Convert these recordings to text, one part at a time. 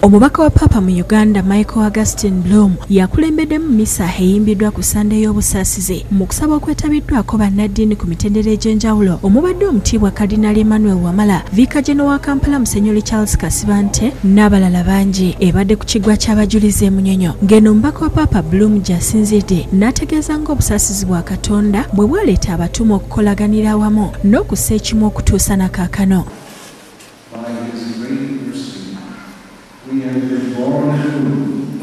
Omubaka wa Paapa mu Uganda Michael Augustine Bloom yakulembeddemu misa eyimbiddwa ku Sande y'obusaasizi mu kusaba okwetabiddwako bannaddiini ku mitendera egy'enjawulo omubadde omutiibwa Kadinali Emmanuel Wamala, Viika Geno wa Kampala Musenyoli Charles Kasibante n'abalala bangi. Ebadde ku kiggwa ky'abajulizi e Munyonyo ng'eno omubaka wa Paapa Bloom gy'asinzidde n'ategeeza ng'obusaasizi bwa Katonda bwe bwaleeta abatume okukolaganira awamu n'okussa ekimu okutuusa na kaakano. We have been born anew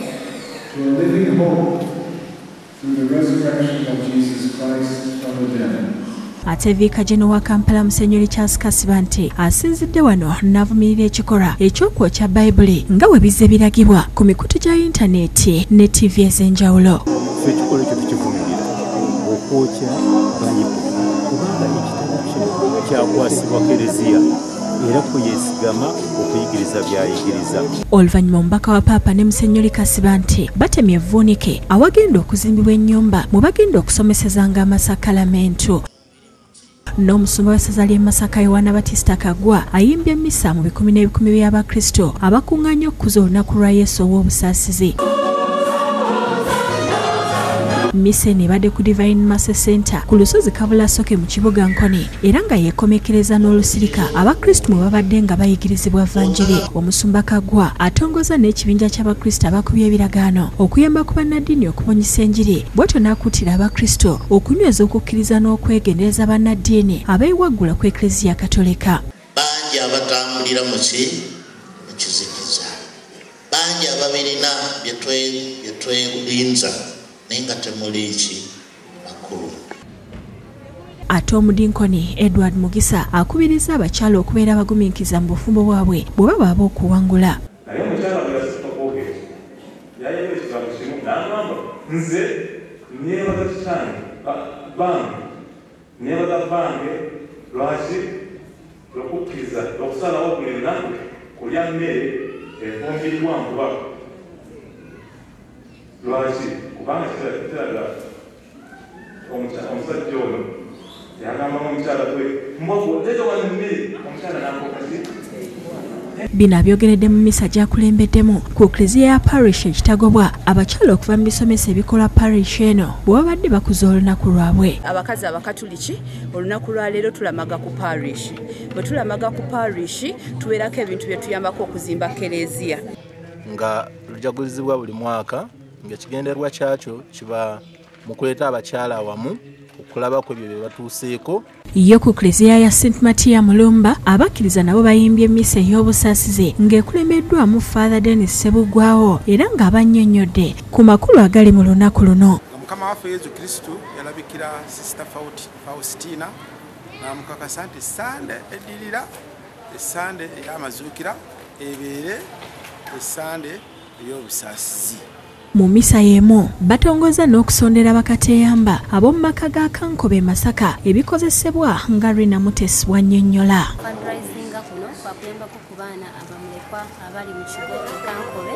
to a living hope through the resurrection of Jesus Christ from the dead. Ate Viika Geno wa Kampala Musenyoli Charles Kasibante asinzidde wano n'avumirira ekikolwa eky'okwokya Bayibuli nga bwe bizze biragibwa ku mikutu gya yintaneeti ne TV ez'enjawulo. Ffe ekikolwa ekyo tukivumirira, okwokya Bayibuli, kubanga ekitabo kino kyakwasibwa Kereziya era kuyesigama okuyigiriza byayigiriza. Oluvannyuma omubaka wa Paapa ne Musenyoli Kasibante batemye evvuunike awagenda okuzimbibwa ennyumba mwe bagenda okusomesezanga amasakalamentu. N'omusumba w'essaza ly'e Masaka Yowaana Batista Kaggwa ayimbye misa mu bikumi n'ebikumi by'Abakristo abakuŋŋaanye okukuza olunaku lwa Yesu ow'obusaasizi. Misa eno ebadde ku Divine Mercy Center ku lusozi Kabulasoke mu kibuga Nkoni era nga yeekomekereza n'olusirika Abakristo mwe babadde nga bayigirizibwa Vanjiri. Omusumba Kaggwa atongoza n'ekibinja ky'Abakristo abakubye ebiragaano okuyamba ku bannaddiini okubunyisa enjiri, bw'atyo n'akuutira Abakristo okunyweza okukkiriza n'okwegendereza bannaddiini abeewaggula ku Ekleziya Katolika. Bangi abatambulira mu kizikiza, bangi ababirina bye twelinza naye nga temuli ki makulu. Ate omudinkoni Edward Mugisa akubiriza abakyala okubeera abagumiikiriza mu bufumbo bwabwe bwe baba ab'okuwangula. Naye omukyala bwe yasooka okwogera yayogera ekigambo kimu n'agamba, nze neebaza kitange bange, neebaza bange lwaki okukkiriza okusalawo buli lunaku kulya mmere efumbiddwa nkuba. Lwaki? Kubanga kiraga omusajja ono yagamba omukyala gwe mbwago leeta wano emmere, omukyala n'akoka ki? Bino abyogeredde mu misa gy'akulembeddemu ku Ekleziya ya Parish ekitagobwa abakyala okuva mu bisomesa ebikola parish eno bwe babadde bakuza olunaku lwabwe. Abakazi Abakatuliki olunaku lwa leero tulamaga ku parish. Bwe tulamaga ku parish tubeerako ebintu bye tuyambako okuzimba Kereziya. Nga lujagulizibwa buli mwaka, ng'ekigendererwa kyakyo kiba mu kuleeta abakyala awamu okulabako ebyo bye batuuseeko. Ye ku Ekleziya ya St Matia Mulumba abakkiriza nabo bayimbye emmisa ey'obusaasizi ng'ekulembeddwamu Father Denis Ssebuggwawo era ng'abannyonnyodde ku makulu agali mu lunaku luno. Mukama waffe Yesu Kristo yalabikira Sisita Faustina n'amukakasa nti Sande eddirira, Essande ey'amazuukira ebeere Essande ey'obusaasizi. Mu misa y'emu batongoza n'okusondera bakateeyamba ab'omu maka ga Kankobe e Masaka ebikozesebwa nga Rina Mutesi bw'annyonnyola. Fundraisinga kuno kwakuyambako ku baana abamulekwa abali mu kigo e Kankobe.